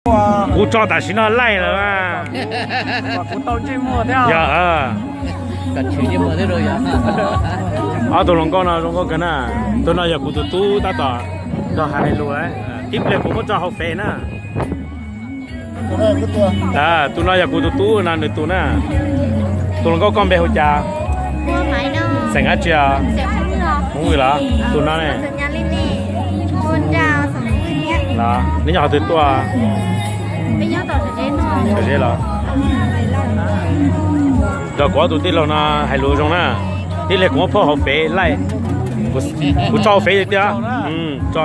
Kuv tso tam sim no laij lawm. Yog, ob tug hluas nkauj no zoo nkauj kawg na. Tus no yog kuv tus tub tab tom nrog hais lus, tib pliag kuv muab tso hauv fev na. Tus no yog kuv tus tub no nws tus na. Tus hluas nkauj koj npe hu cas? Xeem dab tsi? Hmoob Vwj los? Tus no ne? Los neb nyob qhov twg tuaj? Zej los? Nrog kuv ob tug tij laug no hais lus zoo na. Tib pliag kuv muab phauj hauv fev laij. Kuv tso hauv fev tiag tiag. Tso.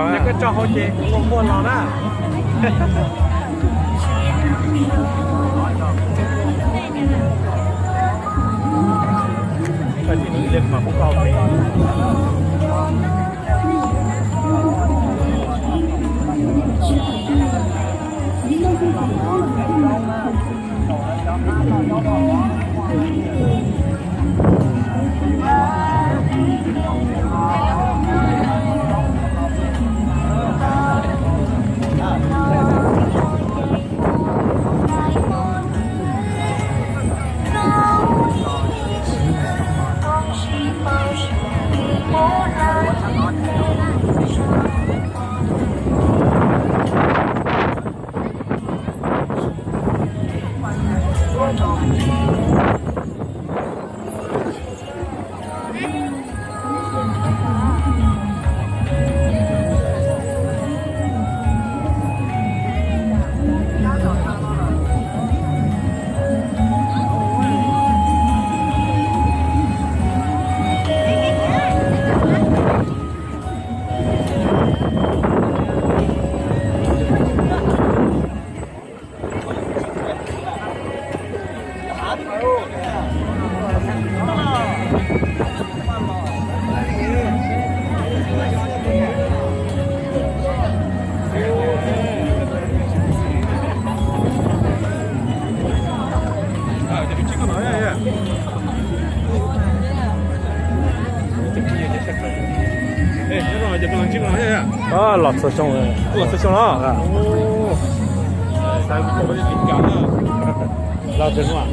Los txhua xyoo, txhua xyoo los? Los txhua xyoo.